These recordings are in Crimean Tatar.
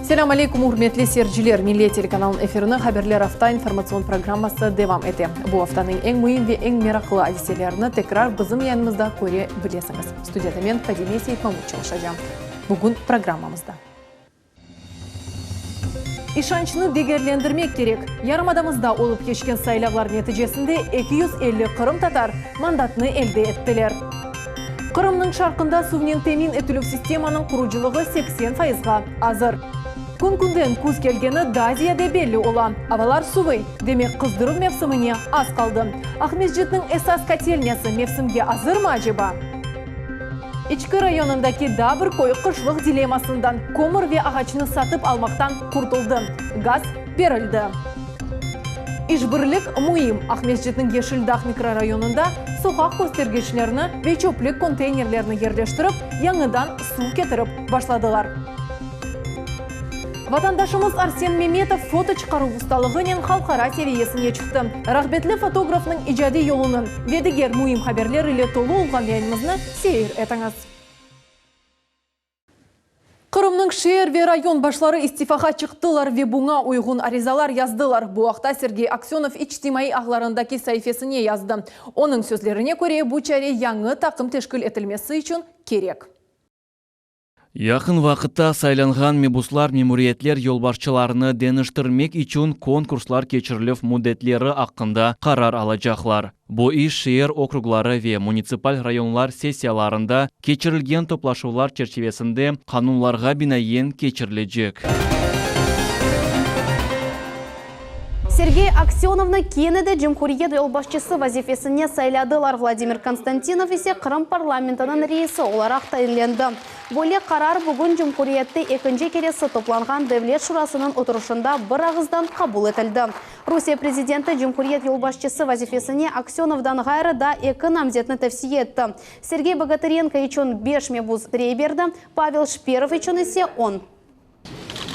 Selâm aleyküm, ürmetli seyirciler! Millet telekanalınıñ efirine Haberler afta informatsion programması devam ete. Bu aftanıñ eñ müim ve eñ meraqlı adiselerini tekrar bizim yayınımızda köre bilesiñiz. Studiyada men, Fadime Seyitmamut çalışacağım. Bugün programmamızda. İşançnı degerlendirmek kerek. Yarımadamızda olıp keçken saylavlar neticesinde 250 qırımtatar mandatnı elde ettiler. Qırımnıñ şarqında suvnen temin etilüv sistemanıñ qurucılığı 80 fayızğa azır. Kün-künden küz kelgeni daa ziyade belli ola. Avalar suvuy, demek qızdıruv mevsimine az qaldı. Aqmescitniñ esas kotelnyası mevsimge azırmı aceba? İçki rayonındaki daa bir köy qışlıq dilemmasından, kömür ve ağaçnı satıp almaqtan qurtuldı, gaz berildi. İşbirlik müim, Aqmescitniñ Yeşil Dağ mikrorayonında soqaq köstergiçlerini ve çöplük konteynerlerini yerleştirip, yañıdan suv ketirip başladılar. Vatandaşımız Arsen Memetov foto çıqaruv ustalığınen halqara seviyesine çıqtı. Rağbetli fotografnıñ icadiy yolunı ve diger müim haberler ile tolu olğan yayınımıznı seyir etiñiz. Qırımnıñ şeer ve rayon başları istifağa çıqtılar ve buña uyğun arizalar yazdılar. Bu aqta Sergey Aksönov içtimaiy ağlarındaki saifesine yazdı. Onıñ sözlerine köre, bu çare yañı taqım teşkil etilmesi içün kerek. Yaqın vaqıtta saylanğan mebuslar memuriyetler yolbaşçılarını deñiştirmek içün konkurslar keçirilüv müddetleri aqqında qarar alacaqlar. Bu iş şeer okrugları ve munitsipal rayonlar sessiyalarında keçirilgen toplaşuvlar çerçivesinde qanunlarğa binaen keçirilecek. Sergey Aksönovnı kene de cumhuriyet yolbaşçısı vazifesine sayladılar, Vladimir Konstantinov ise Qırım parlamentiniñ reisi olaraq tayinlendi. Böyle qarar bugün cumhuriyette ekinci keresi toplanğan Devlet şurasınıñ oturışında bir ağızdan qabul etildi. Rusiye prezidenti cumhuriyet yolbaşçısı vazifesine Aksönovdan ğayrı daa eki namzetni tevsiye etti. Sergey Bogatırenko içün beş mebus rey berdi, Pavel Şperov içün ise on.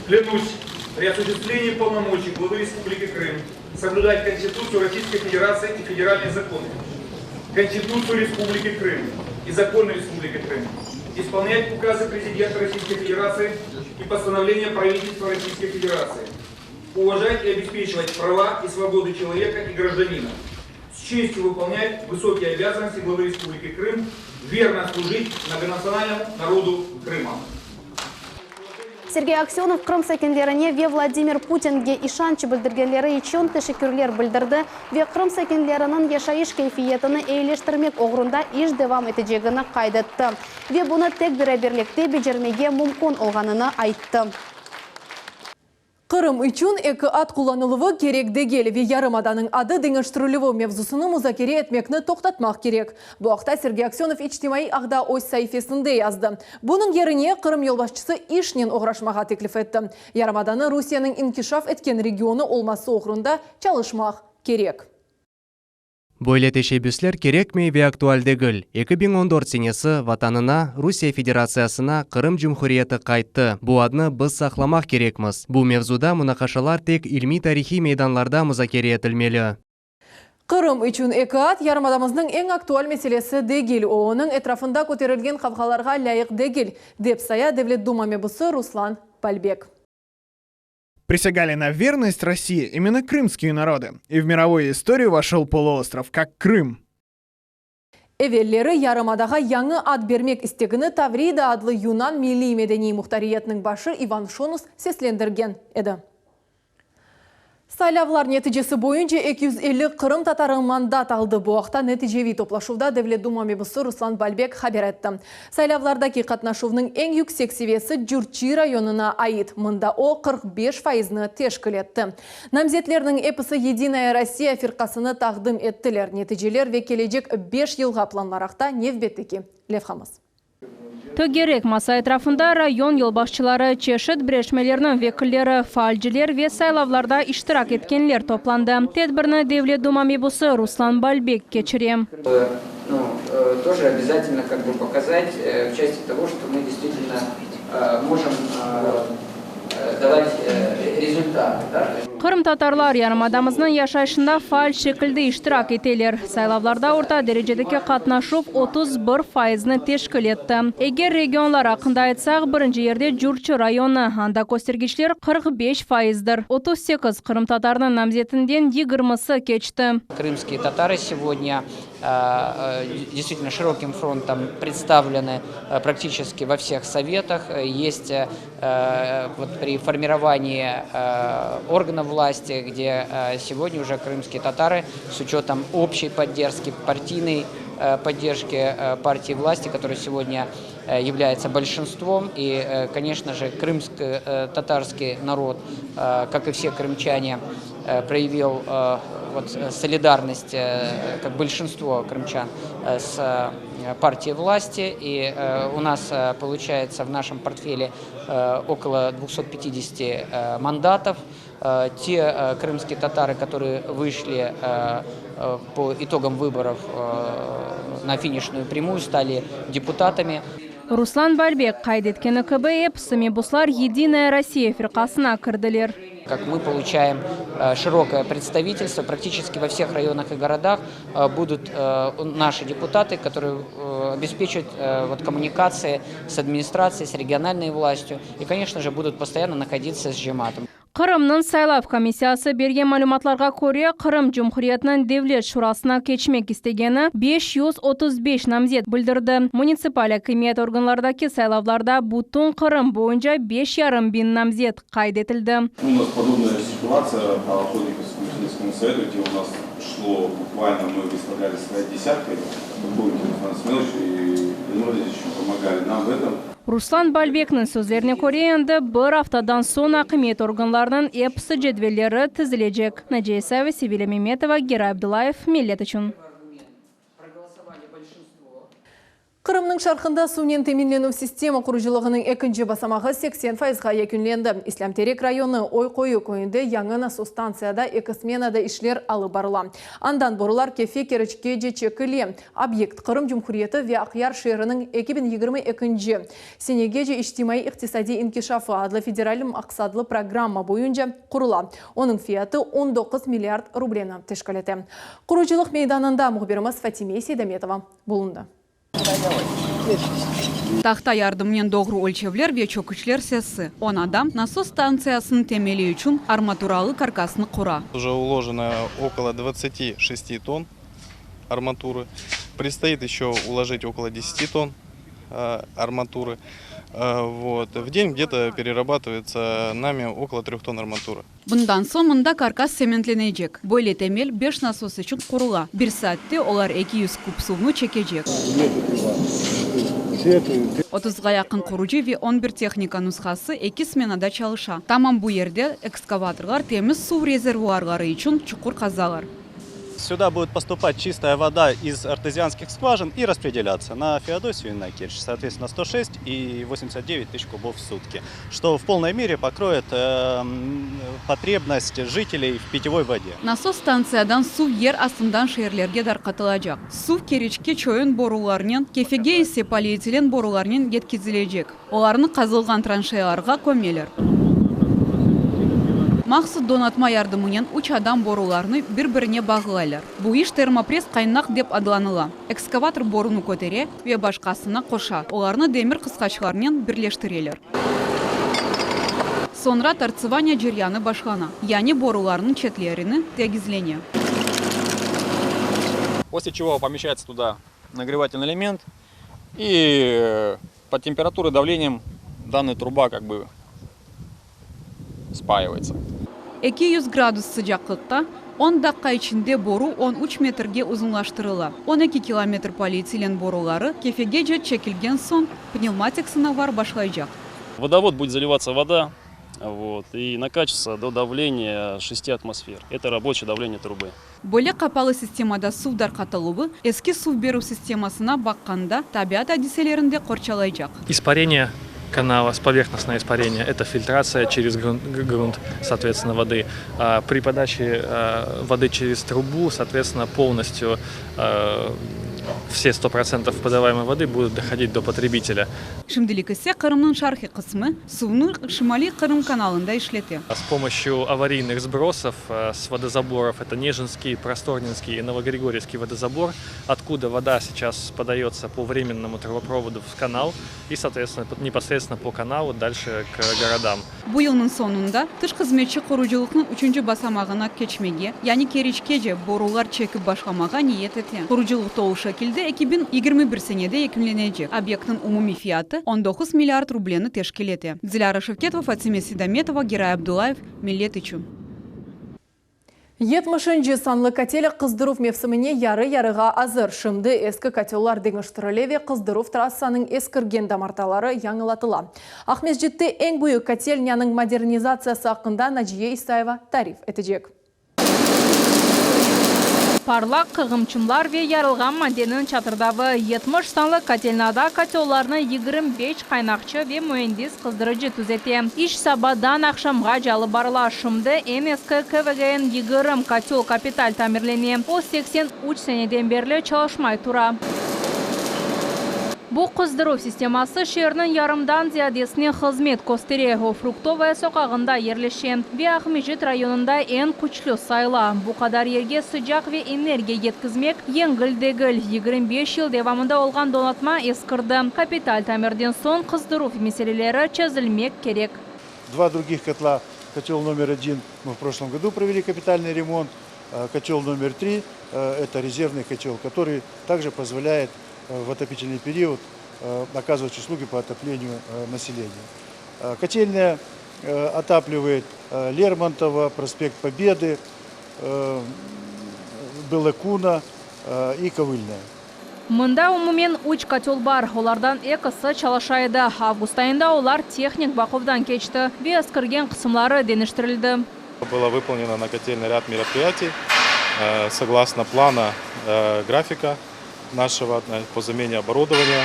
Klянусь при осуществлении полномочий главы Республики Крым соблюдать Конституцию Российской Федерации и федеральные законы, Конституцию Республики Крым и законы Республики Крым, исполнять указы Президента Российской Федерации и постановления правительства Российской Федерации, уважать и обеспечивать права и свободы человека и гражданина, с честью выполнять высокие обязанности главы Республики Крым, верно служить многонациональному народу Крыма. Sergey Aksönov Qırım sakinlerine ve Vladimir Putinge işanç bildirgenleri içün teşekkürler bildirdi ve Qırım sakinleriniñ yaşayış keyfiyetini eyileştirmek oğrunda iş devam etecegini qayd etti ve bunı tek beraberlikte becermege mümkün olğanını ayttı. Qırım içün eki ad qullanıluvı kerek degil ve yarımadanıñ adı deñiştirilüvi mevzusını muzakere etmekni toqtatmaq kerek. Bu aqta Sergey Aksönov içtimaiy ağda öz saifesinde yazdı. Bunıñ yerine Qırım yolbaşçısı işnen oğraşmağa teklif etti. Yarımadanı Rusiyeniñ inkişaf etken regionı olması oğrunda çalışmaq kerek. Böyle teşebbüsler kerekmey ve aktual degil. 2014 senesi Vatanına, Rusiye Federatsiyasına Qırım Cumhuriyeti qayttı. Bu adnı biz saqlamaq kerekmiz. Bu mevzuda munaqaşalar tek ilmiy-tarihiy meydanlarda muzakere etilmeli. Qırım içün eki ad, yarımadamıznıñ eñ aktual meselesi degil, o, onıñ etrafında köterilgen qavğalarğa lâyıq degil, dep saya Devlet Duma mebusı Ruslan Balbek. Присягали на верность России именно крымские народы. И в мировую историю вошел полуостров как Крым. Evelleri yarımadağa yañı ad bermek istegini Tavrida adlı yunan milliy-medeniy muhtariyetiniñ başı İvan Şonus seslendirgen edi. Saylavlar neticesi boyunca 250 qırımtatarı mandat aldı. Bu aqta neticeviy toplaşuvda Devlet Duma mebusı Ruslan Balbek haber etti. Saylavlardaki qatnaşuvnıñ eñ yüksek seviyesi Cürçi rayonına ait, mında o, 45 fayıznı teşkil etti. Namzetlerniñ episi Yedinaya Rossiya firqasını taqdim ettiler. Neticeler ve kelecek beş yılğa planlar aqta nevbetteki levhamız. Tögerek masa etrafında rayon yolbaşçıları, çeşit birleşmelerniñ vekilleri, faalciler ve saylavlarda iştirak etkenler toplandı. Tedbirni Devlet Duma mebusı Ruslan Balbek keçire. результаты, да, то есть. Qırımtatarlar yarımadamıznıñ yaşayışında faal şekilde iştirak eteler. Saylavlarda orta derecedeki qatnaşuv 31 fayıznı teşkil etti. Eger regionlar aqqında aytsaq, birinci yerde Curçı rayonı, anda köstergiçler 45 fayızdır. 38 qırımtatarnıñ namzetinden yigirmisi keçti. Крымские татары сегодня действительно широким фронтом представлены практически во всех советах. Есть вот при формировании органов власти, где сегодня уже крымские татары с учетом общей поддержки, партийной поддержки партии власти, которая сегодня является большинством. И, конечно же, крымско-татарский народ, как и все крымчане, проявил вот солидарность, как большинство крымчан, с партией власти. И у нас получается в нашем портфеле около 250 мандатов. Те крымские татары, которые вышли по итогам выборов на финишную прямую, стали депутатами. Ruslan Balbek qayd etkeni kibi, episi mebuslar Yedinaya Rossiya firqasına kirdiler. Как мы получаем широкое представительство, практически во всех районах и городах будут наши депутаты, которые обеспечат вот коммуникации с администрацией, с региональной властью и, конечно же, будут постоянно находиться с cemaatом. Qırımnıñ saylav komissiyası bergen malümatlarğa köre, Qırım Cumhuriyetiniñ Devlet Şurasına keçmek istegeni 535 namzet bildirdi. Munitsipal akimiyet organlardaki saylavlarda bütün Qırım boyunca 5,5 biñ namzet qayd etildi. У нас подобная ситуация по Охотниковскому сельскому совету, где у нас шло буквально, мы выставляли свои десятки. Вы помните, Руслан Семенович и Ленар Владимирович помогали нам в этом. Ruslan Balbekniñ sözlerine köre, endi bir aftadan soñ akimiyet organlarınıñ episi cedvelleri tizilecek. Naciye Isayeva, Sevilya Memetova, Giray Abdullayev, Millet içün. Qırımnıñ şarqında suvnen teminlenüv sistema qurucılığınıñ ekinci basamağı 80 fayızğa yekünlendi. İslâm-Terek rayonı Oy-Quyu köyünde yañı nasos stantsiyada eki smenada işler alıp barıla. Andan borular Kefe Keriçkece çekile. Obyekt Qırım Cumhuriyeti ve Aqyar şeeriniñ 2022 senegece içtimaiy-iqtisadiy inkişafı adlı federal maqsatlı programma boyunca qurula. Onıñ fiyatı 19 milliard rubleni teşkil ete. Qurucılıq meydanında mühbirimiz Fatime Seydametova bulundı. Tahta yardımınen doğru ölçevler ve çöküçler sesi. 10 adam nasos stantsiyasınıñ temeli içün armaturalı karkasını qura. Уже уложено около 26 тонн арматуры. Предстоит еще уложить около 10 тонн э, арматуры. Э, Вот. В день где-то перерабатывается нами около 3 тонн арматуры. Bundan soñ mında karkas tsementlenecek. Böyle temel 5 nasos içün qurula. Bir saatte olar 200 kub suvnı çekecek. 30-ğa yaqın qurucı ve 11 tehnika nushası eki smenada çalışa. Tamam bu yerde ekskavatorlar temiz suv rezervuarları içün çuqur qazalar. Сюда будет поступать чистая вода из артезианских скважин и распределяться на Феодосию и на Керчь. Соответственно, 106 и 89 тысяч кубов в сутки, что в полной мере покроет э, м, потребность жителей в питьевой воде. Nasos stantsiyadan suv yer astından şeerlerge tarqatılacaq. Suv Keriçke çoyun borularnen, Kefege ise polietilen borularnen yetkizilecek. Olarnı qazılğan tranşeyalarğa kömeler. Mahsus donatma yardımınen üç adam borularnı bir-birine bağlaylar. Bu iş termopress qaynaq dep adlanıla. Ekskavator borunı kötere ve başqasına qoşa. Olarnı demir qısqaçlarnen birleştireler. Soñra tortsovание ceryanı başlana. Yani borularnıñ çetlerini tegizlene. После чего помещается туда нагревательный элемент и э, под температурой и давлением данная труба как бы спаивается. 200 gradus sıcaqlıqta 10 daqqa içinde boru 13 metrge uzunlaştırıla. 12 kilometr polietilen boruları Kefegece çekilgen soñ pnevmatik sınavlar başlaycaq. В водовод будет заливаться вода вот, и накачиваться до давления 6 атмосфер. Это рабочее давление трубы. Böyle qapalı sistemada suv tarqatıluvı eski suv berüv sistemasına baqqanda tabiat adiselerinden qorçalaycaq. Испарение канала, поверхностное испарение, это фильтрация через грунт, грунт, соответственно, воды. А при подаче э, воды через трубу, соответственно, полностью э, Все 100% подаваемой воды будут доходить до потребителя. Şimdilik ise Qırımnıñ şarqiy qısmı suvnı Şimaliy Qırım kanalında işlete. С помощью аварийных сбросов с водозаборов, это Нежинский, Просторнинский и Новогригорьевский водозабор, откуда вода сейчас подается по временному трубопроводу в канал и, соответственно, непосредственно по каналу дальше к городам. Bu yılnıñ soñunda tış hızmetçi qurucılıqnıñ üçünci basamağına keçmege, yani Keriçkece borular çekip başlamağa niyet ete. Qurucılıq tolu şekilde 2021 senede yekünlenecek. Obyektniñ umumiy fiyatı 19 milliard rubleni teşkil ete. Dilâra Şevketova, Fatime Seydametova, Giray Abdullayev, Millet içün. Yetmişinci sanlı kotel qızdıruv mevsimine yarı-yarığa azır. Şimdi eski kotellar deñiştirile ve qızdıruv trassanıñ eskirgen damartaları yañılatıla. Aqmescitte eñ büyük kotelnyanıñ modernizatsiyası aqqında Naciye İsayeva tarif etecek. Parlaq qığımçımlar ve yarılğan maddeniñ çatırdavı, 70 sanlı kotelnâda kotellarnı 25 qaynaqçı ve müendis qızdırıcı tüzete. İş sabadan aqşamğace alıp barıla. Şimdi eñ eski KVGN 20 kotel kapital tamirlene. O, 83 seneden berli çalışmay tura. Bu qızdıruv sisteması şeerniñ yarımdan ziyadesine hızmet köstere. O, Fruktovaya soqağında yerleşe ve Aqmescit rayonında eñ küçlü sayıla. Bu qadar yerge sıcaq ve energiya yetkizmek yengil degil. 25 yıl devamında olğan donatma eskirdi. Kapital tamirden soñ qızdıruv meseleleri çezilmek kerek. Два других котла, котел номер один мы в прошлом году провели капитальный ремонт, котел номер три это резервный котел, который также позволяет в отопительный период оказывать услуги по отоплению населения. Котельная отапливает Лермонтова, проспект Победы, Белла Куна и Ковыльная. Mında umumen üç kotel bar, olardan ekisi çalışa edi. Avgust ayında olar tehnik baquvdan keçti ve eskirgen qısımları deñiştirildi. Было выполнено на котельной ряд мероприятий согласно плана графика нашего по замене оборудования,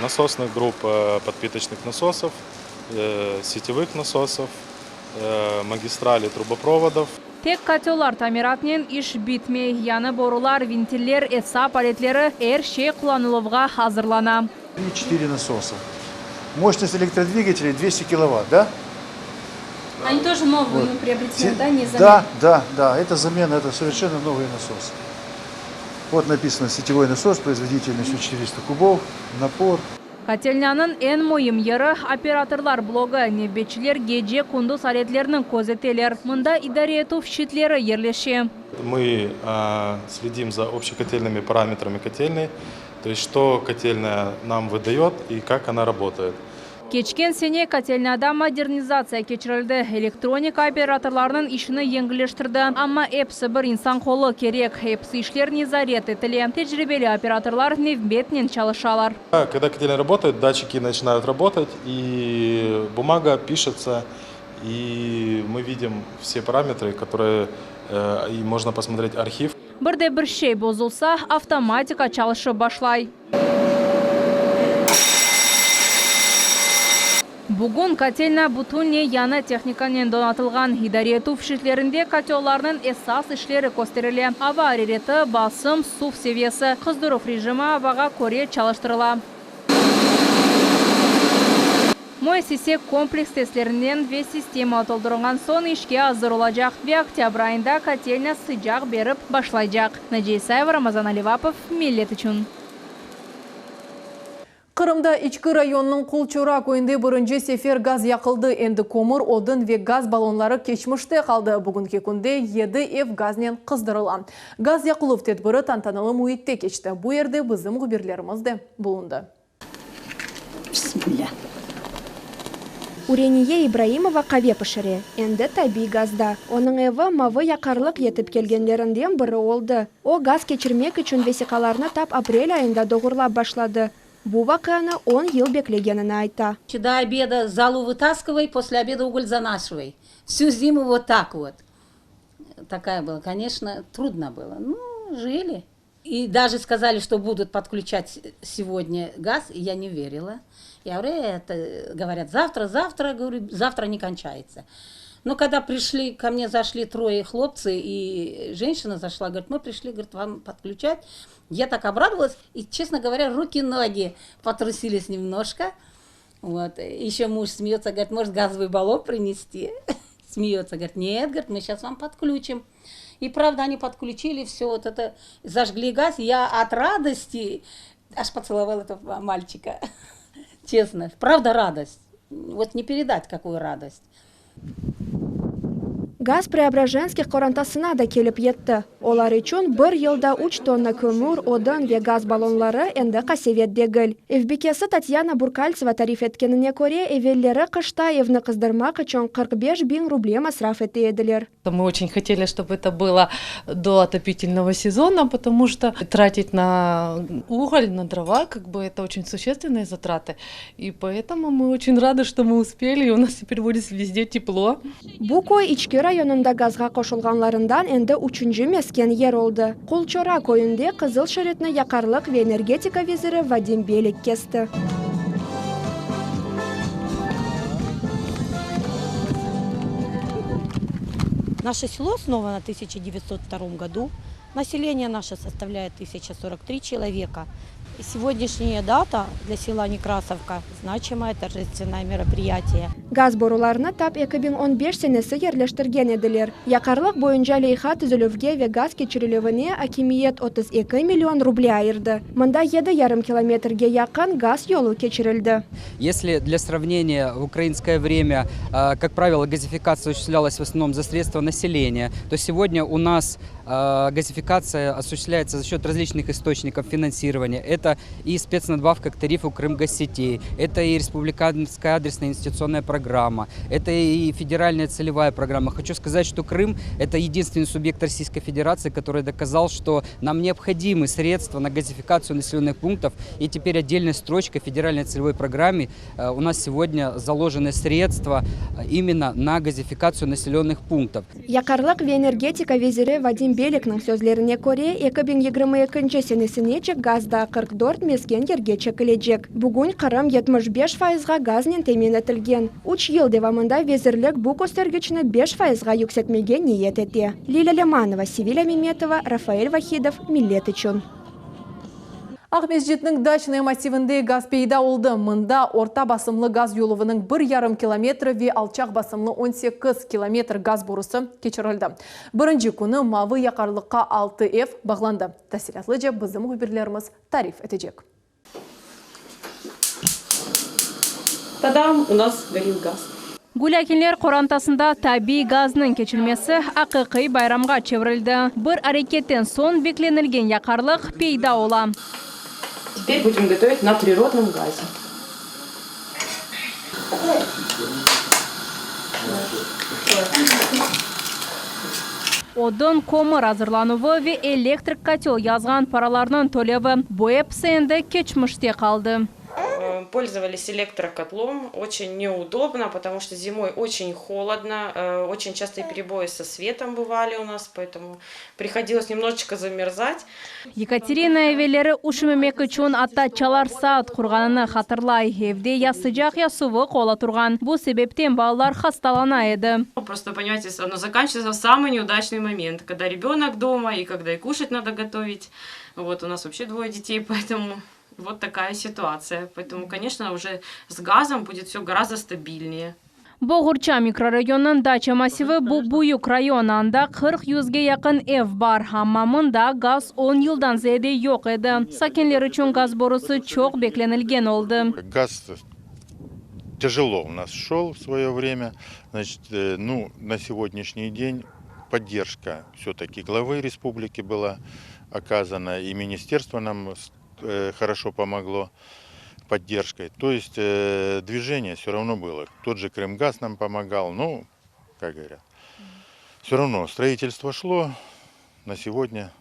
насосных групп подпиточных насосов, сетевых насосов, магистралей трубопроводов. Tek kotellar tamiratınen iş bitmey. Yañı borular, vintiller, esap aletleri, er şey qullanıluvğa azırlana. Четыре насоса. Мощность электродвигателей 200 киловатт, да? Они тоже новые, вот. приобретены, да, не замена? Да, да, да, это замена, это совершенно новые насосы. Вот написано сетевой насос производительностью 400 кубов, напор. Kotelnânıñ eñ müim yeri operatorlar blogı. Nevbetçiler gece kündüz aletlerni közeteler. Mında idare etüv şitleri yerleşe. Мы следим за общекотельными параметрами котельной, то есть что котельная нам выдает и как она работает. Keçken sene kotelnâda modernizatsiya keçirildi. Elektronika operatorlarınıñ işini yengilleştirdi. Amma episi bir insan qolu kerek. Episi işler nezaret etile. Tecribeli operatorlar nevbetnen çalışalar. Когда котельная работает, датчики начинают работать, и бумага пишется, и мы видим все параметры, которые и можно посмотреть архив. Bir de bir şey bozulsa, avtomatika çalışıp başlay. Bugün kotelnâ bütünley yañı tehnikanen donatılğan. İdare etüv şitlerinde kotellarnıñ esas işleri kösterile. Ava arareti, basım, suv seviyesi, qızdıruv rejimi avağa köre çalıştırıla. Müessise kompleks testlerinden ve sistema toldurılğan soñ işke azır olacaq ve oktâbr ayında kotelnâ sıcaq berip başlaycaq. Naciye İsayeva, Ramazan Alivapov, Millet içün. Qırımda İçki rayonınıñ Qulçora köyünde birinci sefer gaz yaqıldı. Endi kömür, odun ve gaz ballonları keçmişte qaldı. Bugünki künde yedi ev gaznen qızdırıla. Gaz yaqıluv tedbiri tantanalı müitte keçti. Bu yerde bizim mühbirlerimiz de bulundı. Bismillâ. Üreniye İbraimova qave pişire, endi tabiy gazda. Onıñ evi mavı yaqarlıq yetip kelgenlerinden biri oldı. O, gaz keçirmek içün vesiqalarnı tap aprel ayında doğurlap başladı. Bu vaqianı on yıl beklegenini ayta. До обеда золу вытаскивай, после обеда уголь занашивай. Всю зиму вот так вот. Такая была, конечно, трудно было. Ну, жили. И даже сказали, что будут подключать сегодня газ, и я не верила. Я говорю, это, говорят, завтра, завтра, говорю, завтра не кончается. Но когда пришли, ко мне зашли трое хлопцы, и женщина зашла, говорит, мы пришли, говорит, вам подключать. Я так обрадовалась, и, честно говоря, руки-ноги потрусились немножко. Вот. Еще муж смеется, говорит, может, газовый баллон принести? Смеется, говорит, нет, говорит, мы сейчас вам подключим. И правда, они подключили все вот это, зажгли газ. Я от радости аж поцеловала этого мальчика. Честно, правда радость. Вот не передать, какую радость. Gaz Preobrajenskih qorantasına da kelip yetti. Olar içün bir yılda üç tonna kömür, odun ve gaz ballonları endi qasevet degil. Ev bikesi Tatyana Burkaltseva tarif etkenine köre, evelleri qışta evni qızdırmaq içün 45 biñ ruble masraf ete ediler. Мы очень хотели, чтобы это было до отопительного сезона, потому что тратить на уголь, на дрова, как бы это очень существенные затраты. И поэтому мы очень рады, что мы успели, и у нас теперь будет везде тепло. Bu köy İçki rayonında gazğa qoşulğanlarından endi üçünci mesken yer oldı. Qulçora köyünde qızıl şeritni yaqarlıq ve energetika veziri Vadim Belik kesti. Наше село основано в 1902 году. Население наше составляет 1043 человека. И сегодняшняя дата для села Некрасовка – значимое торжественное мероприятие. Gaz borularını tap 2015 senesi yerleştirgen ediler. Yaqarlıq boyunca leyha tizilüvge ve gaz keçirilüvine akimiyet 32 million ruble ayırdı. Mında 7,5 kilometrge yaqın gaz yolu keçirildi. Если для сравнения в украинское время, э, как правило, газификация осуществлялась в основном за средства населения, то сегодня у нас э, газификация осуществляется за счет различных источников финансирования. Это и спецнадбавка к тарифу Крымгазсетей, это и республиканская адресная инвестиционная программа, это и федеральная целевая программа. Хочу сказать, что Крым – это единственный субъект Российской Федерации, который доказал, что нам необходимы средства на газификацию населенных пунктов. И теперь отдельной строчкой в федеральной целевой программе э, у нас сегодня заложены средства э, именно на газификацию населенных пунктов. Yaqarlıq ve energetika veziri Vadim Belikniñ sözlerine köre 2022 senesinece gaz daa 44 mesken yerge çekilecek. Bugün Qırım 75 fayızğa gaznen temin etilgen. 3 yıl devamında vezirlik bu köstergiçni 5 fayızğa yükseltmege niyet ete. Lilâ Lemanova, Sevilâ Memetova, Rafael Vahidov, Millet içün. Aqmescitniñ Daçnıy massivinde gaz peyda oldı. Mında orta basımlı gaz yoluvınıñ 1,5 kilometri ve alçaq basımlı 18 kilometr gaz borusı keçirildi. Birinci künü mavı yaqarlıqqa 6 ev bağlandı. Tafsilâtlıca bizim mühbirlerimiz tarif etecek. Тогда у нас горит газ. Gulâkinler qorantasında tabiiy gaznıñ keçilmesi aqiqiy bayramğa çevirildi. Bir areketten soñ beklenilgen yaqarlıq peyda ola. Теперь будем готовить на природном газе. Odun kömür azırlanuvı ve elektrik kotel yazğan paralarnıñ tölevi bu episi endi keçmişte qaldı. Э, Пользовались электрокотлом. Очень неудобно, потому что зимой очень холодно, э, очень частые перебои со светом бывали у нас, поэтому приходилось немножечко замерзать. Екатерина evelleri üşümemek içün atta çalar saat qurğanını hatırlay. Evde ya sıcaq ya suvuq ola turğan. Bu sebepten balalar hastalana edi. Просто, понимаете, оно заканчивается в самый неудачный момент, когда ребенок дома и когда и кушать надо готовить. Вот у нас вообще двое детей, поэтому вот такая ситуация. Поэтому, конечно, уже с газом будет все гораздо стабильнее. Boğurça mikrorayonınıñ daça massivi bu büyük rayon. Anda 40 yüzge yaqın ev bar. Amma mında gaz 10 yıldan ziyade yoq edi. Sakinler içün gaz borusı çoq beklenilgen oldı. Газ тяжело у нас шел в свое время. Значит, э, ну, на сегодняшний день поддержка все-таки главы республики была оказана, и министерство нам э, хорошо помогло поддержкой. То есть э, движение все равно было. Тот же Крымгаз нам помогал, ну, как говорят. Все равно строительство шло. На сегодня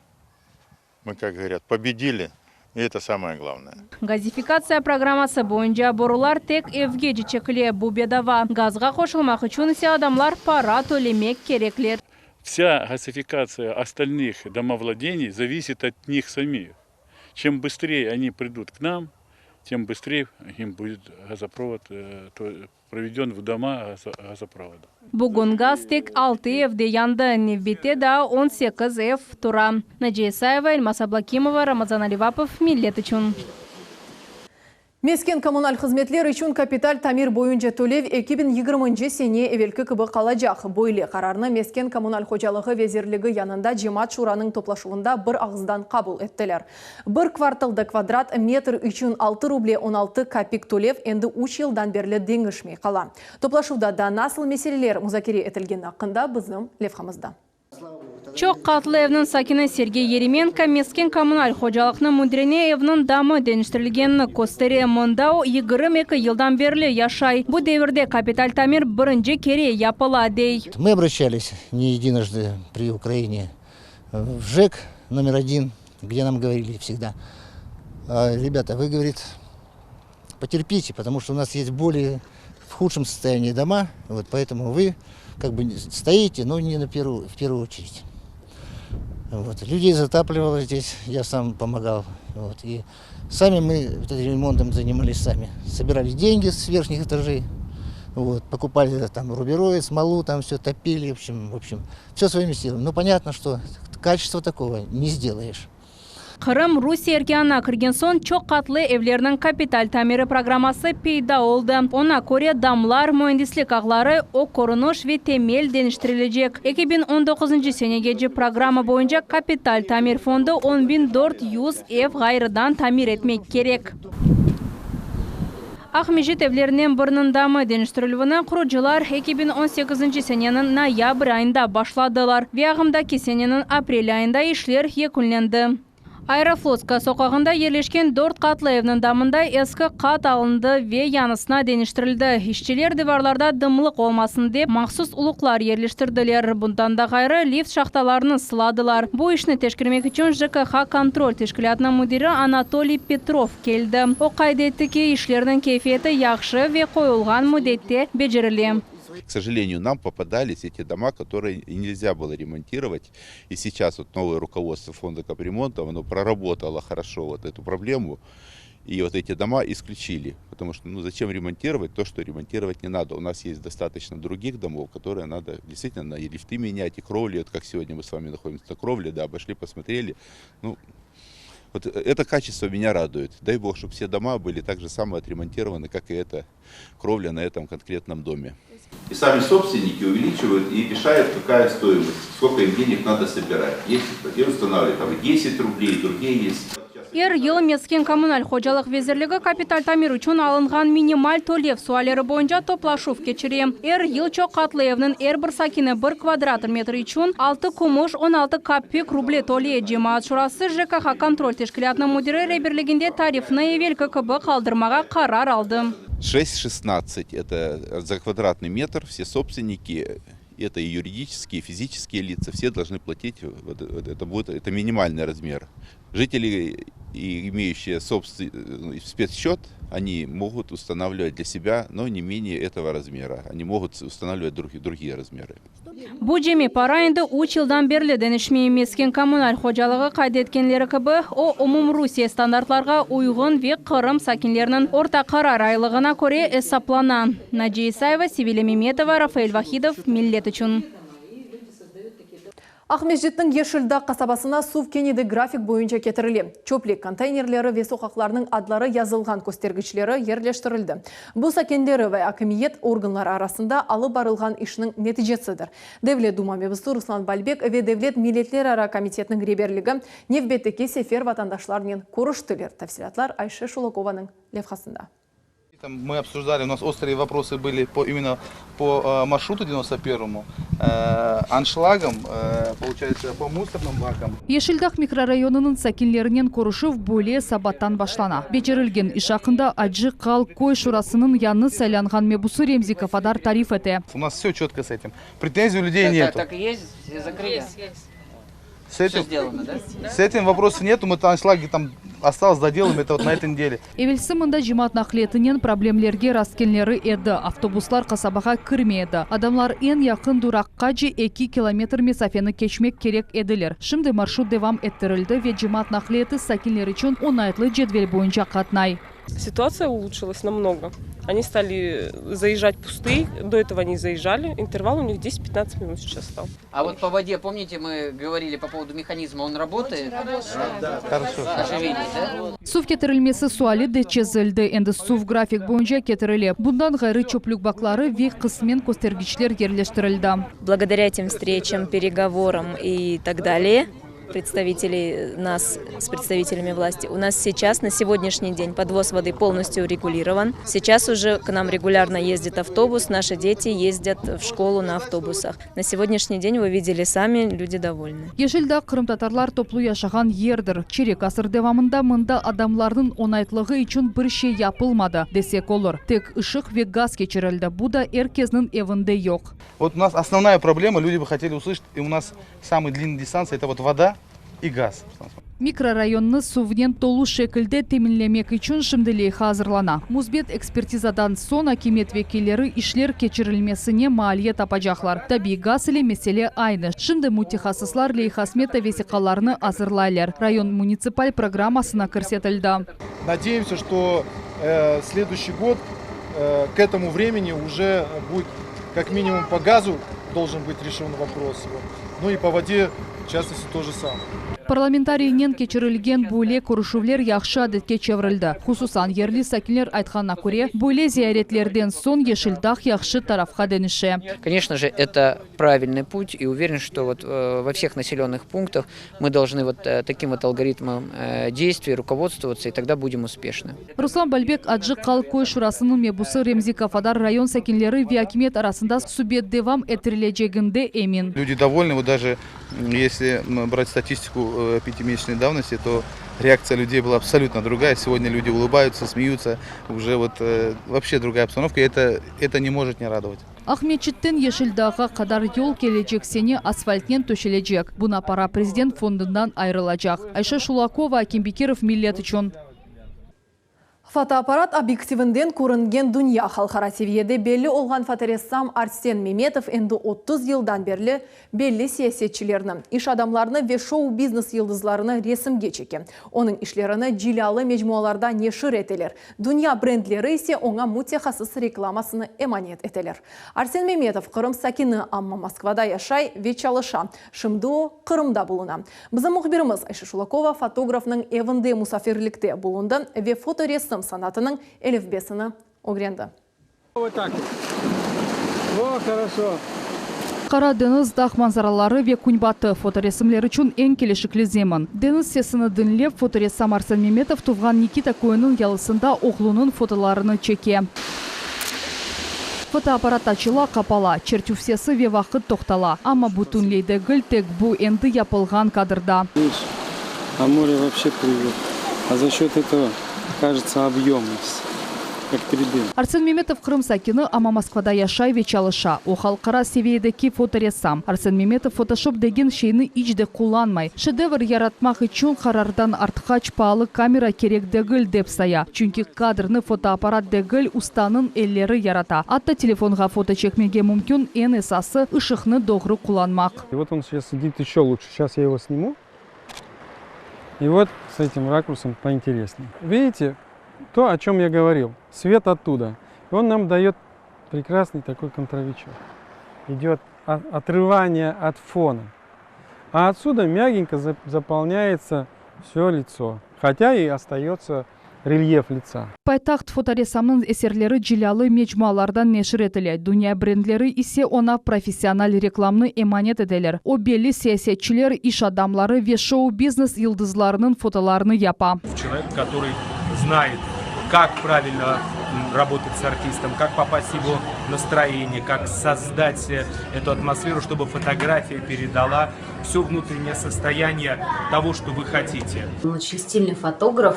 мы, как говорят, победили. И это самое главное. Gazifikatsiya programması boyunca borular tek evge çekile bu bedava. Gazğa qoşulmaq içün ise adamlar para tölemek kerekler. Вся газификация остальных домовладений зависит от них самих. Чем быстрее они придут к нам, Тем быстрее им будет газопровод проведен в дома газопровода. Bugün gaz tek altı evde yandı, nevbette daa 18 ev tura. Naciye İsayeva, Elmaz Ablakimova, Ramazan Alivapov, Millet içün. Mesken-kommunal hızmetler içün kapital tamir boyunca tölev 2020 sene evelki kibi qalacaq. Böyle qararnı Mesken-kommunal hocalığı vezirligi yanında Cemaat şuranıñ toplaşuvında bir ağızdan qabul ettiler. Bir kvartalda kvadrat metr içün 6 ruble 16 kapik tölev endi üç yıldan berli deñişmey qala. Toplaşuvda daa nasıl meseleler muzakere etilgeni aqqında bizim levhamızda. Çoq qatlı evniñ sakini Sergey Yeremenko mesken-kommunal hocalıqnıñ müdirine evniñ damı deñiştirilgenini köstere. Mında o 22 yıldan berli yaşay. Bu devirde kapital tamir birinci kere yapıla, dey. Мы обращались не единожды при Украине в ЖЭК номер один, где нам говорили всегда, ребята, вы, говорит, потерпите, потому что у нас есть более в худшем состоянии дома, вот поэтому вы как бы стоите, но не на первую, в первую очередь. Вот. Людей затапливало здесь, я сам помогал. Вот. И сами мы вот этим ремонтом занимались сами. Собирали деньги с верхних этажей, вот, покупали там рубероид, смолу, там все топили, в общем, все своими силами. Ну, понятно, что качества такого не сделаешь. Qırım Rusiye erkânına kirgen soñ çoq qatlı evlerniñ kapital tamiri programması peyda oldı. Oña köre damlar, müendislik ağları, ög körüniş ve temel deñiştirilecek. 2019 senegece programma boyunca kapital tamir fondu 10.400 ev ğayrıdan tamir etmek kerek. Aqmescit evlerinden biriniñ damı deñiştirilüvini qurucılar 2018 seneniñ noyabr ayında başladılar ve ağımdaki seneniñ aprel ayında işler yekünlendi. Aeroflotskaya soqağında yerleşken dört qatlı evniñ damında eski qat alındı ve yañısına deñiştirildi. İşçiler divarlarda dımlıq olmasın dep mahsus uluqlar yerleştirdiler. Bundan da ğayrı lift şahtalarını sıladılar. Bu işni teşkermek içün JKH kontrol teşkilâtınıñ müdiri Anatoliy Petrov keldi. O qayd etti ki, işlerniñ keyfiyeti yahşı ve qoyulğan müddette becerile. К сожалению, нам попадались эти дома, которые нельзя было ремонтировать. И сейчас вот новое руководство фонда капремонта, оно проработало хорошо вот эту проблему. И вот эти дома исключили, потому что ну зачем ремонтировать то, что ремонтировать не надо. У нас есть достаточно других домов, которые надо действительно и лифты менять, и кровли. Вот как сегодня мы с вами находимся на кровле, да, обошли, посмотрели. Ну, вот это качество меня радует. Дай бог, чтобы все дома были так же само отремонтированы, как и эта кровля на этом конкретном доме. И сами собственники увеличивают и решают, какая стоимость, сколько им денег надо собирать. Есть, и устанавливают там 10 рублей, другие есть. Er yıl mesken kommunal hocalıq vezirligi kapital tamir içün alınğan minimal tölev sualleri boyunca toplaşuv keçire. Er yıl çoq qatlı evniñ er bir sakini bir kvadrat metr içün 6 kümüş 16 kapik ruble töley. Cemaat şurası JKH kontrol teşkilâtınıñ müdiri reberliginde tarifni evelki kibi qaldırmağa qarar aldı. 6,16 это за квадратный метр все собственники, это и юридические, и физические лица, все должны платить, вот, вот это будет, это минимальный размер. Жители, и имеющие собственный спецсчет, они могут устанавливать для себя, но не менее этого размера. Они могут устанавливать другие, другие размеры. Bu cemi para endi 3 yıldan berli deñişmey mesken kommunal hocalığı qayd etkenleri kibi, o umumrusiye standartlarğa uyğun ve Qırım sakinleriniñ orta qarar aylığına köre esaplana. Naciye İsayeva, Sevilya Memetova, Rafael Vahidov, Millet içün. Aqmescitniñ Yeşildağ qasabasına suv kene de grafik boyunca ketirile. Çöplük konteynerleri ve soqaqlarnıñ adları yazılğan köstergiçleri yerleştirildi. Bu sakinleri ve akimiyet organları arasında alıp barılğan işniñ neticesidir. Devlet Duma mebusı Ruslan Balbek ve Devlet milletlerara komitetiniñ reberligi nevbetteki sefer vatandaşlarnen körüştiler. Tafsilâtlar Ayşe Şulakovanıñ levhasında. Мы обсуждали, у нас острые вопросы были по, именно по э, маршруту 91-му, э, аншлагам, э, получается, по мусорным бакам. Yeşildağ mikrorayonınıñ sakinlerinen körüşüv böyle sabattan başlana. Becerilgen iş aqqında Acı Qal köy şurasınıñ yañı saylanğan mebusı Remzi Kafadar tarif ete. У нас все четко с этим. Претензий у людей Так, нету. так и есть, все закрыли? С этим, Всё сделано, да? С этим вопроса нету, мы там аншлаги там осталось доделаем это вот на этой неделе. Evelsi mında cemaat naqliyetinen problemlerge rastkelgenleri edi. Avtobuslar qasabağa kirmey edi. Adamlar eñ yaqın duraqqa 2 kilometr mesafeni keçmek kerek ediler. Şimdi marşrut devam ettirildi ve cemaat naqliyeti sakinler içün oñaytlı cedvel boyunca qatnay. Ситуация улучшилась намного. Они стали заезжать пустые, до этого не заезжали. Интервал у них 10-15 минут сейчас стал. А вот по воде, помните, мы говорили по поводу механизма, он работает? Да, хорошо. Оживились, да? Suv ketirilmesi suali de çezildi. Endi suv grafik boyunca ketirile. Bundan ğayrı çöplük bakları ve qısmen köstergiçler yerleştirildi. Благодаря этим встречам, переговорам и так далее, представителей нас с представителями власти, у нас сейчас на сегодняшний день подвоз воды полностью урегулирован. Сейчас уже к нам регулярно ездит автобус, наши дети ездят в школу на автобусах. На сегодняшний день вы видели сами, люди довольны. Yeşil Dağ qırımtatarlar toplu yaşağan yerdir. Çerek asır devamında mında adamlarnıñ oñaytlığı içün bir şey yapılmadı, desek olur. Tek ışıq ve gaz keçirildi. Bu da er kesniñ evinde yoq. Вот у нас основная проблема, люди бы хотели услышать, и у нас самые длинные дистанции, это вот вода и газ. Mikrorayonnı suvnen tolu şekilde teminlemek içün şimdi leyha azırlana. Müsbet ekspertizadan soñ akimiyet vekilleri işler keçirilmesine maliye tapacaqlar. Tabiiy gaz ile mesele aynı. Şimdi mütehassıslar leyha-smeta vesiqalarını azırlaylar. Rayon munitsipal programmasına kirsetildi. Надеемся, что э, следующий год э, к этому времени уже будет как минимум по газу должен быть решен вопрос. Вот. Ну и по воде, в частности, то же самое. Parlamentariynen keçirilgen böyle körüşüvler yahşı adetke çevirildi. Hususan yerli sakinler aytqanına köre, böyle ziyaretlerden soñ Yeşil Dağ yahşı tarafqa deñişe. Конечно же, это правильный путь, и уверен, что вот э, во всех населенных пунктах мы должны вот э, таким вот алгоритмом э, действий руководствоваться, и тогда будем успешны. Ruslan Balbek Acı Qal köy şurasınıñ mebusı Remzi Kafadar rayon sakinleri ve akimiyet arasında subet devam ettirileceginde emin. Люди довольны, вот даже м, если м, брать статистику э, пятимесячной давности, то реакция людей была абсолютно другая. Сегодня люди улыбаются, смеются, уже вот э, вообще другая обстановка, и это, это не может не радовать. Aqmescitten Yeşil Dağğa qadar yol kelecek sene asfaltnen töşelecek. Buña para prezident fondundan ayırılacaq. Ayşe Şulakova, Akim Bekirov, Millet içün. Fotoapparat obyektivinden körüngen dünya halqara seviyede belli olğan fotoressam Arsen Memetov endi 30 yıldan berli belli siyasetçilerni, iş adamlarını ve şou-biznes yıldızlarını resimge çeke. Onıñ işlerini cilâlı mecmualarda neşir eteler. Dünya brendleri ise oña mütehassıs reklamasını emanet eteler. Arsen Memetov Qırım sakini, amma Moskvada yaşay ve çalışa. Şimdi o Qırımda buluna. Bizim mühbirimiz Ayşe Şulakova fotografnıñ evinde musafirlikte bulundı ve fotoresim sanatınıñ elifbesini ögrendi. Вот так вот. О, хорошо. Qara deñiz, dağ manzaraları ve künbatı fotoresimler içün eñ kelişikli zemin. Deñiz sesini diñlep, fotoressam Arsen Memetov tuvğan Nikita köyüniñ yalısında oğlunıñ fotolarını çeke. Fotoapparat açıla, qapala, çertüv sesi ve vaqıt toqtala. Amma bütünley degil, tek bu endi yapılğan kadrda. Видишь, а море вообще плывет. А за счет этого кажется объемность, как 3D. Arsen Memetov Qırım sakini, amma Moskvada yaşay ve çalışa. O halqara seviyedeki fotoressam. Arsen Memetov fotoşop degen şeyni iç de qullanmay. Şedevr yaratmaq içün qarardan artqaç paalı kamera kerek degil dep saya. Çünki kadrnı fotoapparat degil, ustanıñ elleri yarata. Atta telefonğa foto çekmege mümkün, eñ esası ışıqnı doğru qullanmaq. И вот он сейчас сидит еще лучше. Сейчас я его сниму. И вот с этим ракурсом поинтереснее. Видите, то, о чем я говорил. Свет оттуда. И он нам дает прекрасный такой контровичок. Идет отрывание от фона. А отсюда мягенько заполняется все лицо. Хотя и остается рельеф лица. Paytaht fotoressamnıñ eserleri cilâlı mecmualarda neşir etile. Dünya brendleri ise oña professional reklamnı emanet eteler. O belli siyasetçiler, iş adamları ve şou-biznes yıldızlarınıñ fotolarını yapa. Человек, который знает, как правильно работать с артистом, как попасть в его настроение, как создать э, эту атмосферу, чтобы фотография передала все внутреннее состояние того, что вы хотите. Он очень стильный фотограф,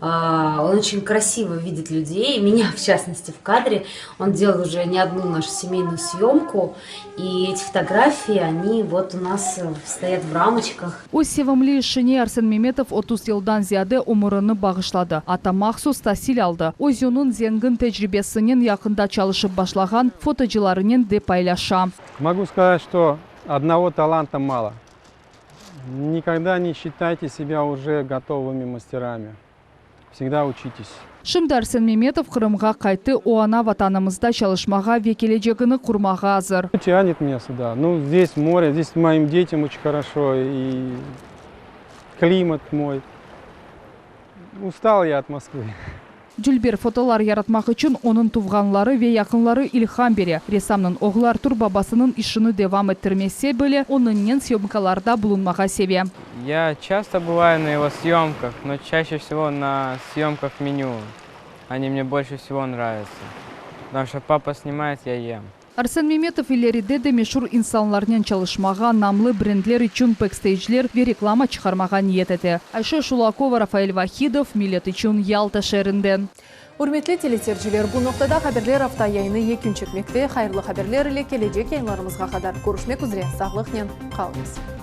а, он очень красиво видит людей, меня в частности в кадре. Он делал уже не одну нашу семейную съемку, и эти фотографии, они вот у нас э, стоят в рамочках. Öz sevimli işine Arsen Memetov 30 yıldan ziyade ömürini bağışladı. Atta mahsus tasil aldı. Özüniñ zengin tecribesinen yaqında çalışıp başlağan fotocılarınen de paylaşa. Могу сказать, что одного таланта мало. Никогда не считайте себя уже готовыми мастерами. Всегда учитесь. Şimdi Arsen Memetov Qırımğa qayttı, o ana Vatanımızda çalışmağa ve kelecegini qurmağa azır. Тянет меня сюда. Ну, здесь море, здесь моим детям очень хорошо, и климат мой. Устал я от Москвы. Dülber fotolar yaratmaq içün onıñ tuvğanları ve yaqınları ilham bere. Ressamnıñ oğlu Artur babasınıñ işini devam ettirmese bile, onıñnen syomkalarda bulunmağa seve. Я часто бываю на его съемках, но чаще всего на съемках меню. Они мне больше всего нравятся. Потому что папа снимает, я ем. Arsen Memetov ileride de meşur insanlarnen çalışmağa, namlı brendler içün beksteycler ve reklama çıqarmağa niyet ete. Ayşe Şulakova, Rafael Vahidov, Millet içün Yalta şeerinden. Ürmetli teleseyirciler, bu noqtada Haberler afta yayını yekün çekmekte. Hayırlı haberler ile kelecek yayınlarımızğa qadar körüşmek üzre, sağlıqnen qalıñız.